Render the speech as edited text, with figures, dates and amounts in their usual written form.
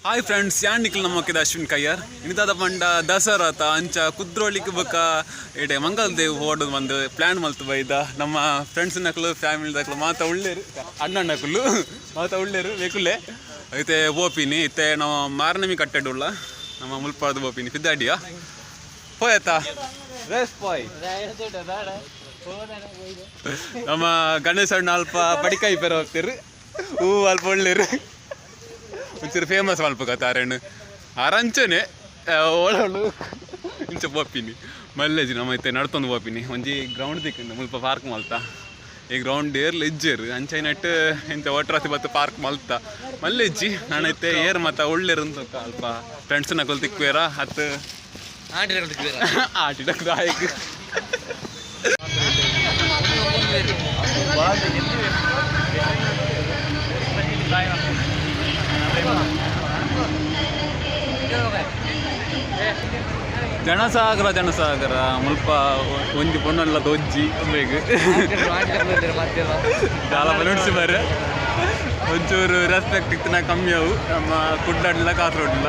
Hi friends, ಯಾನ್ ನಮ್ಮಕ್ಕಿದ ಅಶ್ವಿನ್ ಕಯ್ಯರ್. ಇನಿತಾದ ಪಂಡ ದಸರಾತ ಅಂಚ ಕುದ್ರೋಳಿಕ್ ಬೊಕ ಇಡೆ ಮಂಗಲದೇವ್ ಹೋಡು ಬಂದು ಪ್ಲಾನ್ ಮಲ್ತು ಬೈದ. ನಮ್ಮ ಫ್ರೆಂಡ್ಸ್ ನಕಲು ಫ್ಯಾಮಿಲಿ ದಕ್ಲು ಮಾತ ಉಳ್ಳೇರು, ಅಣ್ಣನಕುಲು ಮಾತ ಉಳ್ಳೇರು ಬೇಕುಲ್ಲೆ. ಇತ್ತೆ ಪೋಪಿನಿ, ಇತ್ತೆ ನಮ್ಮ ಮಾರ್ನಮಿ ಕಟ್ಟೆಡುಳ್ಳ ನಮ್ಮ ಮುಲ್ಪಾರ್ದು ಪೋಪಿನಿ ಪಿದ್ದಾಡಿಯ ಪೋಯತ್ತಾ ರೇಸ್ ಪೋಯ್. ನಮ್ಮ ಗಣೇಶ ಅಣ್ಣ ಅಲ್ಪ ಪಡಿಕಾಯಿ ಪೆರ ಹೋಗ್ತೀರಿ, ಹೂ ಅಲ್ಪ ಒಳ್ಳೇರು, ಒಂಚೂರು ಫೇಮಸ್ ಮಲ್ಪ ತಾರೇನು ಅರಂಚನೆ ಓಳೋಳು. ಇಂಚ ಪೋಪಿನಿ ಮಲ್ಲೇಜಿ ನಮ್ಮ ಇತ್ತೆ ನಡ್ತೊಂದು ಪೋಪಿನಿ. ಒಂಜಿ ಗ್ರೌಂಡ್ ದಿಕ್ಕುಂಡು ಮುಲ್ಪ ಪಾರ್ಕ್ ಮಲ್ತ. ಈ ಗ್ರೌಂಡ್ ಏರ್ಲ ಇಜ್ಜೇರು ಅಂಚೈನಟ್ ಇಂಚ ಒಟ್ರಾಸಿ ಬತ್ತು ಪಾರ್ಕ್ ಮಲ್ತ ಮಲ್ಲೆಜ್ಜಿ. ನಾನು ಇತ್ತೆ ಏರ್ ಮತ್ತ ಒಳ್ಳೇರು ಅಂತ ಅಲ್ಪ ಫ್ರೆಂಡ್ಸ್ ನಕಲ್ ತಿಕ್ವೇರ ಅತ್ತು ಆಟಿಡ ದಾಯಕ್. ಜನಸಾಗರ ಜನಸಾಗರ ಮುಲ್ಪ ಒಂಜಿ ಪೊಣ್ಣಲ್ಲ ದೊಜ್ಜಿ ಬೇಗ ದಾಲ ನುಡ್ಸಿ ಬರ್ರೆ. ಒಂಚೂರು ರೆಸ್ಪೆಕ್ಟ್ ಇತ್ತಿನ ಕಮ್ಮಿ ಅವು ನಮ್ಮ ಕುಡ್ಲಡ್ಲ ಕಾಸರಗೋಡ್ಲ.